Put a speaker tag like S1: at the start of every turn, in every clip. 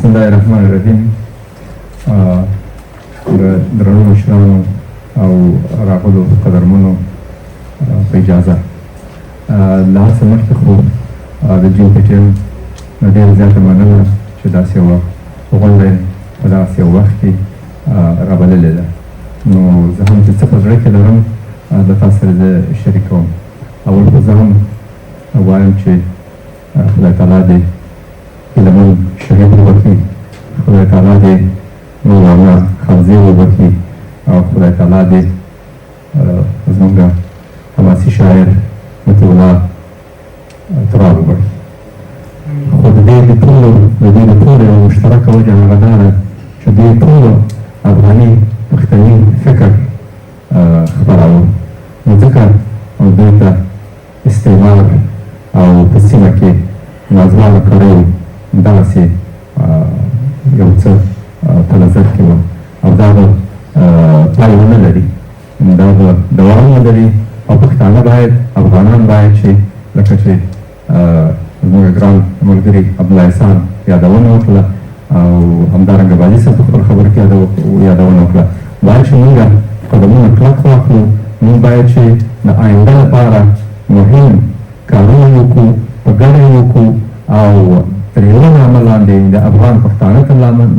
S1: بسم الله الرحمن الرحیم. د درنو مشرانو او راغلو قدرمنو په اجازه، له هر څه مخکې خو د جیم پي ټي ایم نه ډېره زیاته مننه چې داسې یوه غونډه یې په داسې یو وخت کې رابللې ده. نو زه هم چې څه په زړه کې لرم، د تاسو سره زه شریکوم. اول خو زه هم وایم چې خدای تعالی دې هیله من شهید وبخښي، خدای تعالی دې مولانا خانزۍ وبخښي او خدای تعالی دې زمونږ حماسي شاعر مطیع الله تراب وبخښي. خو د دې د ټولو یوه مشترکه وجه هغه دا ده چې دې ټولو افغاني پښتني فکر خپراوه، نو ځکه دوی ته استعمار او په سیمه کې ناځوانه کړیو دغسې یو څه په نظر کې وه او دا به پای ونه لري، دا به دوام ولري. او پښتانه باید، افغانان باید چې لکه چې زموږ ګران ملګري عبدالله احسان یادونه وکړه او همدارنګه بازي صاحب په خپل خبرو کې یادونه وکړه، باید چې موږ قدمونه کلک واخلو. موږ باید چې د آینده لپاره مهم کارونه وکړو، په ګډه یې وکړو او تر یوه نامه لاندې، د افغان پښتانه تر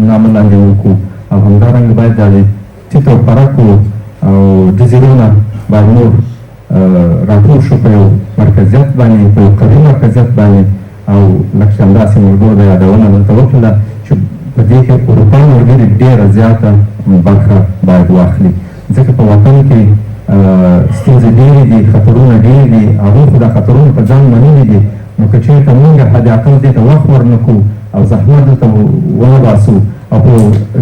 S1: نامه لاندې وکړو. او همدارنګه باید د تیت او پرکو او جزیرو نه باید نور راټول شو په یو مرکزیت باندې، په یو قوي مرکزیت باندې. او لکه چې همداسې ملګرو د یادونه دلته وکړله چې په دې کې اروپا ملګري ډېره زیاته برخه باید واخلي، ځکه په وطن کې ستونزې ډېرې دي، خطرونه ډېر دي. هغوی خو دا خطرونه په ځان منلي دي، نو که چېرته موږ حد اقل دې ته وخت ورنکړو او زحمت دلته ونه باسو او په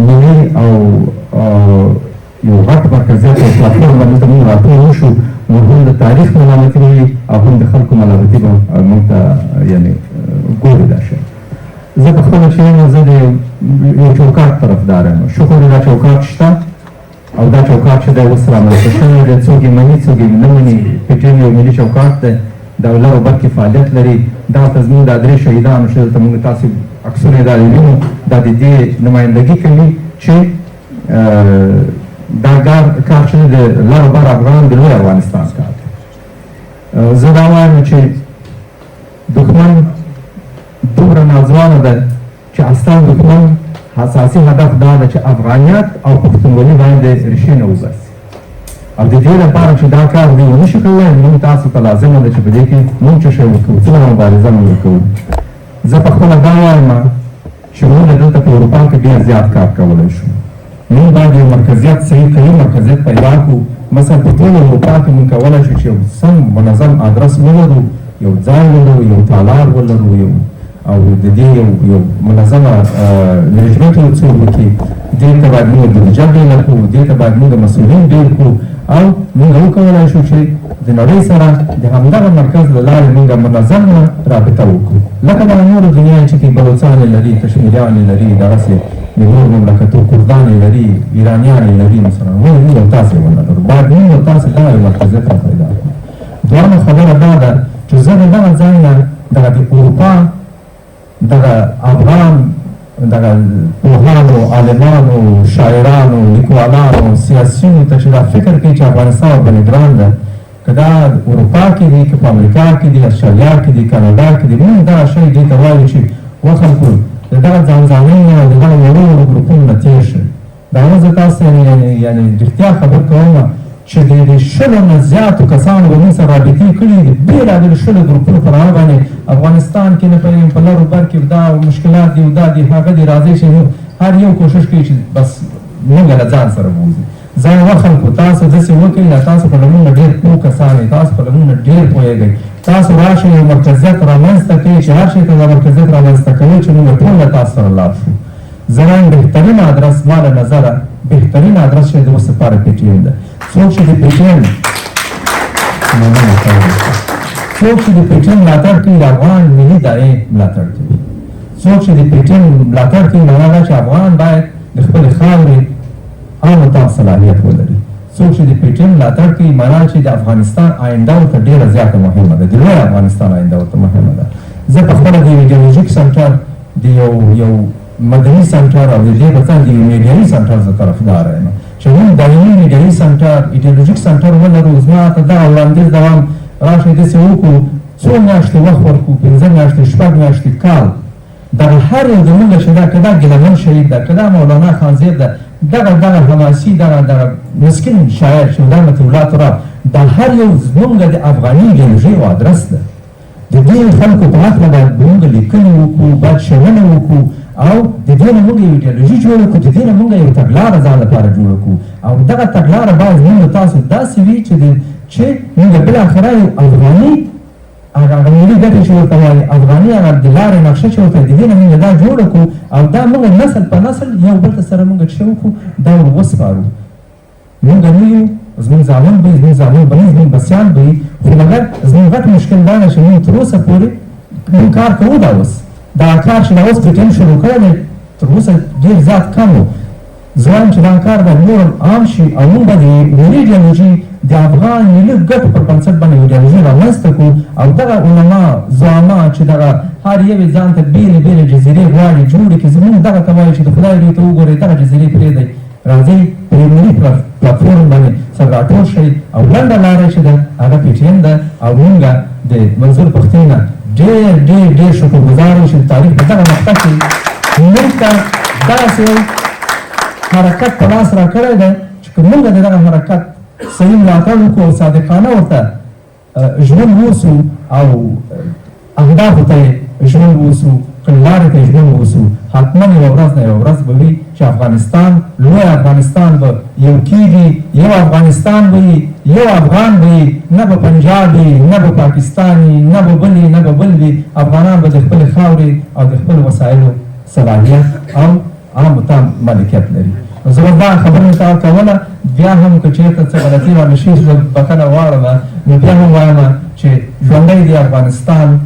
S1: ملي او یو غټ مرکزیت او پلاتفورم باندې دلته موږ راټول نه شو، نو هم د تاریخ ملامتي به وي او هم د خلکو ملامتي به موږ ته یعنې ګوري دا شی. زه په خپله چې یم، زه د یو چوکاټ طرفدار یم. شکر دا چوکاټ شته او دا چوکاټ چې دی اوس رامنځته شوی دی، څوک یې مني، څوک یې نه مني. پي ټي ایم یو ملي چوکاټ دی، د لر او بر کې فعالیت لري. دلته زموږ دا درې شهیدانو چې دلته موږ تاسو عکسونه یې دا وینو، دا د دې نمایندګي کوي چې دا کار چې د لر او بر افغان، د لوی افغانستان کار دی. زه دا وایم چې دښمن دومره ناځوانه ده چې اصلا دښمن اساسي هدف دا ده چې افغانیت او پښتونولي باندې ریښې نه وباسي. او د دې لپاره چې دا کار دوی ونه شي کولی، موږ تاسو ته لازمه ده چې په دې کې موږ څه شی وکړو، څومره مبارزه موږ کوو. زه په خپله دا وایم چې موږ دلته په اروپا کې ډېر زیات کار کولی شو. موږ باید یو مرکزیت، صحیح قوي مرکزیت پیدا کړو. مثلا په ټوله اروپا کې موږ کولی شو چې یو سم منظم ادرس ولرو، یو ځای ولرو، یو تالار ولرو، یو او د دې یو منظمه management یو څوک وکړي. دې ته باید موږ بودیجه بېله کړو، دې ته باید موږ مسؤلین بېل کړو او موږ وکولای شو چې د نړۍ سره د همدغه مرکز له لارې موږ منظمه رابطه وکړو، لکه د نورو دنیا چې کې بلوڅان یې لري، کشمیریان یې لري، دغسې د نورو مملکتو کردان یې لري، ایرانیان یې لري مثلا. ولې موږ او تاسې ونه لرو؟ باید موږ او تاسې دا یو مرکزیت را پیدا کړو. دویمه خبره دا ده چې زه د دغه ځای نه دغه د اروپا دغه افغان دغه پوهانو، عالمانو، شاعرانو، لیکوالانو، سیاسیونو ته چې دا فکر کوي چې افغانستان باندې ګران ده، که دا اروپا کې دي، که په امریکا کې دي، استرالیا کې دي، کاناډا کې دي، موږ دا شی دوی ته وایو چې وخلکو، د دغه ځانځانۍ نه او د دغه وړو وړو ګروپونو نه تېر شئ. دا ورځ زه تاسو ته یعنې رښتیا خبر کوم چې د 20 نه زیاتو کسانو به موږ سره رابطې کړي دي، بېلابېلو 20 ګروپونو په نامه باندې، افغانستان کې نه پوهېږم، په لر او بر کې دا مشکلات دي او دا دي هغه دي، راځئ چې هر یو کوشش کوي چې بس موږ له ځان سره بوځي. ځان وخلکو، تاسو داسې وکړئ، دا تاسو په له موږ نه ډېر پوه کسان یئ، تاسو په له موږ نه ډېر پوهېږئ. تاسو راشئ، یو مرکزیت رامنځته کړئ چې هر شي ته دا مرکزیت رامنځته کوئ چې موږ ټول له تاسو سره لاړ شو. زه وایم بهترین ادرس، ما له نظره بهترین ادرس چې د اوس لپاره پي ټي ایم ده. څوک چې د پي ټي ایم، مننه، څوک چې د پي ټي ایم ملاتړ کوي، د افغان ملي دایې ملاتړ کوي. څوک چې د پي ټي ایم ملاتړ کوي، معنا دا چې افغان باید د خپلې خاورې عام تام صلاحیت ولري. څوک چې د پي ټي ایم ملاتړ کوي، معنا چې د افغانستان آینده ورته ډېره زیاته مهمه ده، د لوی افغانستان آینده ورته مهمه ده. زه په خپله د ایډیولوژیک center د یو مدني سنټر او د دې په څنګ د یو میډیایي سنټر زه طرفدار یم چې موږ دایمي میډیایي سنټر، ایډیولوژیک سنټر ولرو. زما ته دغه وړاندیز دوام راشئ داسې وکړو، څو میاشتې وخت ورکړو، 5 میاشتې، 6 میاشتې، کال، دغه هر یو زمونږ چې دا که دا ګیلهمن شهید ده، که دا مولانا خانزیب ده، دغه دغه حماسي، دغه دغه مسکین شاعر چې دا مطیع الله تراب، دا هر یو زمونږ د افغاني ایډیولوژۍ یو ادرس ده. د دې خلکو په هکله باید مونږ لیکنې وکړو، باید شننه وکړو او د دې نه مونږ یو ایډیولوژي جوړه کړو، د دې نه مونږ یو تګلاره ځان لپاره جوړه کړو او دغه تګلاره باید مونږ تاسو داسې وي چې مونږ بالاخره یو افغاني هغه ملي ګټې چې ورته وایي، افغاني هغه د لارې نقشه چې ورته د دې نه مونږ دا جوړه کړو او دا مونږ نسل په نسل یو بل ته سره مونږ چې وکړو دا ور وسپارو. مونږ نه یو، زمونږ زامن به وي، زمونږ زامن به نه وي، زمونږ بسیان به وي، خو مګر زمونږ غټ مشکل دا دی چې مونږ تر اوسه پورې مونږ کار کوو. دا اوس دا کار چې دا اوس پي ټي ایم شروع کړی دی تر اوسه ډېر زیات کم و. زه وایم چې دا کار باید نور هم عام شي او مونږ به د ملي ایډیالوژي د افغان ملي ګټو پر بنسټ باندې ایډیالوژي رامنځته کړو او دغه علما زعما چې دغه هر یو یې ځان ته بېلې بېلې جزیرې غواړي جوړې کړي، زمونږ دغه ته وایو چې د خدای لوی ته وګورئ، دغه جزیرې پرېږدئ، راځئ په یو ملي پلاتفورم باندې سره راټول شئ او لنډه لاره چې ده هغه پي ټي ایم ده. او مونږ د منظور پښتین نه ډېر ډېر ډېر شکرګزار یو چې د تاریخ په دغه مقطع کې موږ ته دغسې یو حرکت په لاس راکړی دی چې که موږ د دغه حرکت صحیح ملاتړ وکړو او صادقانه ورته ژمن اوسو او اهدافو ته یې ژمن اوسو، کړنلارې ته یې ژمن اوسو، حتما یوه ورځ نه یوه ورځ به وي چې افغانستان، لوی افغانستان به یو کیږي، یو افغانستان به وي، یو افغان به وي، نه به پنجاب وي، نه به پاکستان وي، نه به بل وي، نه به بل وي. افغانان به د خپلې خاورې او د خپلو وسایلو صلاحیت او عام و تام مالکیت لري. زه اوس دا خبره مې تا کوله، بیا هم که چېرته څه غلطي رانه شي زه بښنه غواړم، نو بیا هم وایم چې ژوندی دی افغانستان.